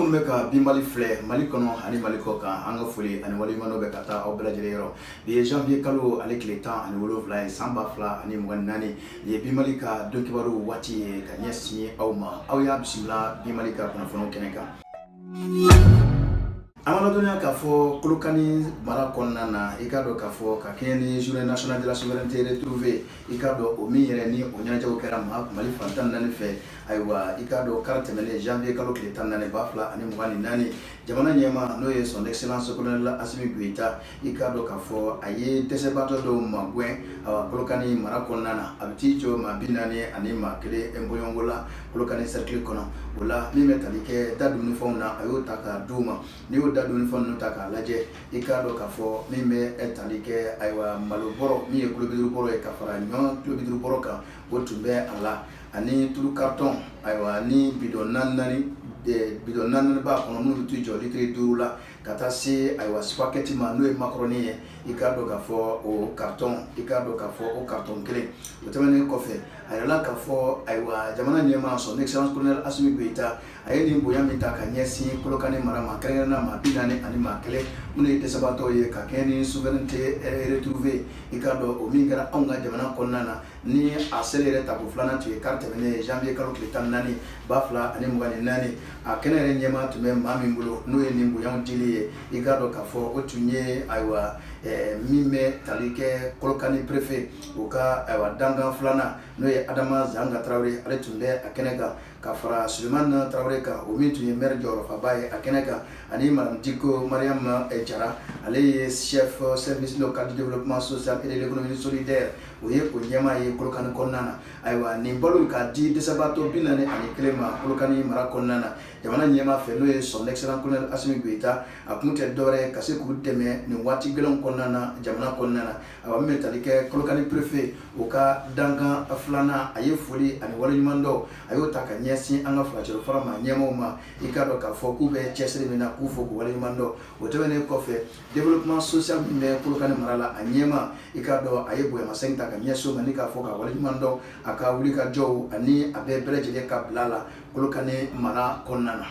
Maa minnu bɛ ka Bi Mali filɛ Mali kɔnɔ ani Mali kɔ kan, an ka foli ani waleɲumandɔn bɛ ka taa aw bɛɛ lajɛlen yɔrɔ. Bi ye janvier kalo ale tile 17 ye, san 2024. Nin ye Bi Mali ka don kibaru waati ye ka ɲɛsin aw ma. Aw y'a bisimila Bi Mali ka kunnafoniw kɛnɛ kan. An b'a ladɔnniya k'a fɔ Kolokani mara kɔnɔna na, i k'a dɔn k'a fɔ ka kɛɲɛ ni journée nationale de la souveraineté retrouvée, i k'a dɔn o min yɛrɛ ni o ɲɛnajɛw kɛra Mali fan 14 fɛ. Ayiwa, i k'a dɔn kari tɛmɛnen janvier kalo tile 14 2024, jamana ɲɛmaa, n'o ye Son Excellence Colonel Assimi Goïta, i k'a dɔn k'a fɔ a ye dɛsɛbaatɔ dɔw magɛn. Awa, Kolokani mara kɔnɔna na, a bɛ t'i jɔ maa 41 bɔɲɔgɔnko la Kolokani cercle kɔnɔ. O la, min bɛ tali kɛ da dumunifɛnw na, a y'o ta k'a d'u ma. N'i y'o da dumunifɛn ninnu ta k'a lajɛ, i k'a dɔn k'a fɔ min bɛ tali kɛ, ayiwa, malo bɔrɔ min ye kilo 50 bɔrɔ ye ka fara ɲɔ kilo 50 bɔrɔ kan, o tun bɛ a la, ani tulu carton, ayiwa, ni bidon naani naani, bidon naani naani b'a kɔnɔ, minnu bɛ t'u jɔ litiri 5 la, ka taa se, ayiwa, spaghetti ma, n'o ye macaroni ye. I k'a dɔn k'a fɔ o carton, i k'a dɔn k'a fɔ o carton kelen. O tɛmɛnen kɔfɛ, a yirala k'a fɔ, ayiwa, jamana ɲɛmaa Son Excellence Colonel Assimi Goïta, a ye nin bonya min ta ka ɲɛsin Kolokani mara ma, kɛrɛnkɛrɛnnenya maa 41 minnu ye dɛsɛbaatɔw ye, ka kɛɲɛ ni souveraineté retrouvée, i k'a dɔn o min kɛra anw ka jamana kɔnɔna na, ni a seli yɛrɛ tako filanan tun ye kari tɛmɛnen ye, janvier kalo tile 14 2024. A kɛnɛ yɛrɛ ɲɛmaa tun bɛ maa min bolo, n'o ye nin bonyaw dili ye, i k'a dɔn k'a fɔ o tun ye, ayiwa, min bɛ tali kɛ Kolokani préfet, o ka, ayiwa, dankan filanan, n'o ye Adama Zanga Tarawele, ale tun bɛ a kɛnɛ kan, ka fara Sulemani Tarawele kan, o min tun ye maire jɔyɔrɔfaba ye a kɛnɛ kan, ani madame Diko Mariam Jara, ale ye chef service local du développement social et de l'économie solidaire, o ye o ɲɛmaa ye Kolokani kɔnɔna na. Ayiwa, nin balo k'a di dɛsɛbaatɔ 41 ma Kolokani mara kɔnɔna na, jamana ɲɛmaa fɛ, n'o ye Son Excellence Colonel Assimi Goïta, a kun tɛ dɔwɛrɛ ka se k'u dɛmɛ nin waati gɛlɛnw kɔnɔna na, jamana kɔnɔna na. Ayiwa, min bɛ tali kɛ Kolokani préfet, o ka dankan filanan, a ye foli ani waleɲumandɔn, a y'o ta ka ɲɛsin an ka furancɛrɔ fara ma ɲɛmaaw ma. I k'a dɔn k'a fɔ k'u bɛ cɛsiri min na, k'u fo k'u waleɲumandɔn. O tɛmɛnen kɔfɛ, développement social min bɛ Kolokani mara la, a ɲɛmaa, i k'a dɔn a ye bonyamasegin ta ka ɲɛsin o ma, ni k'a fɔ ka waleɲumandɔn a ka wulikajɔw ani a bɛɛ lajɛlen ka bila la Kolokani mara kɔnɔna na.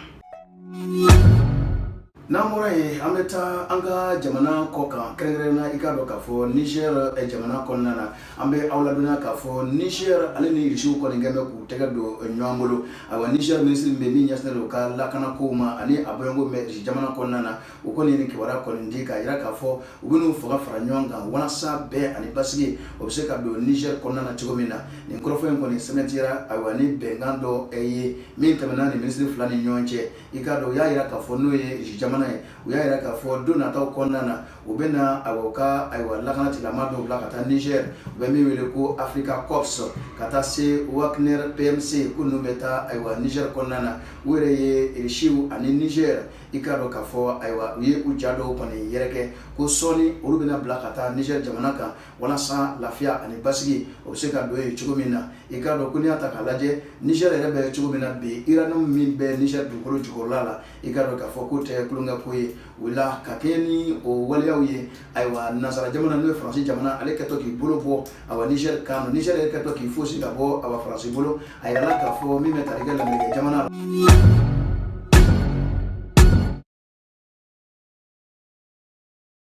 N'an bɔra yen, an bɛ taa an ka jamana kɔ kan, kɛrɛnkɛrɛnnenya, i k'a dɔn k'a fɔ Niger jamana kɔnɔna na. An bɛ aw ladɔnniya k'a fɔ Niger ale ni Irisiw kɔni kɛn bɛ k'u tɛgɛ don ɲɔgɔn bolo. Ayiwa, Niger minisiri min bɛ min ɲɛsinnen don ka lakana kow ma ani a bɔɲɔgɔnko bɛ Irisi jamana kɔnɔna na, o kɔni ye nin kibaruya kɔni di k'a jira k'a fɔ u bɛn'u fanga fara ɲɔgɔn kan walasa bɛn ani basigi, o bɛ se ka don Niger kɔnɔna na cogo min na. Nin kɔrɔfɔ in kɔni sɛmɛntiyara, ayiwa, ni bɛnkan dɔ ye min tɛmɛna ni minisiri fila ni ɲɔgɔn cɛ. I k'a dɔn u y'a jira k'a fɔ, n'o ye Irisi jamana ye, u y'a jira k'a fɔ don nataw kɔnɔna na, u bɛna, ayiwa, u ka, ayiwa, lakana tigilama dɔw bila ka taa Niger, u bɛ min wele ko Africa Corps, ka taa se Wagner PMC, ko ninnu bɛ taa, ayiwa, Niger kɔnɔna na. U yɛrɛ ye Irisiw ani Niger, i k'a dɔn k'a fɔ, ayiwa, u ye u ja dɔw kɔni yɛrɛkɛ ko sɔɔni olu bɛna bila ka taa Niger jamana kan walasa lafiya ani basigi, o bɛ se ka don yen cogo min na. I k'a dɔn ko n'i y'a ta k'a lajɛ, Niger yɛrɛ bɛ cogo min na bi, uranium min bɛ Niger dugukolo jukɔrɔla la, i k'a dɔn k'a fɔ k'o tɛ tulonkɛ ko ye. O la, ka kɛɲɛ ni o waleyaw ye, ayiwa, nansara jamana, n'o ye Faransi jamana, ale kɛtɔ k'i bolo bɔ, ayiwa, Niger kan, Niger yɛrɛ kɛtɔ k'i fosi ka bɔ, ayiwa, Faransi bolo, a yirala k'a fɔ min bɛ tali kɛ Lamerikɛ jamana la.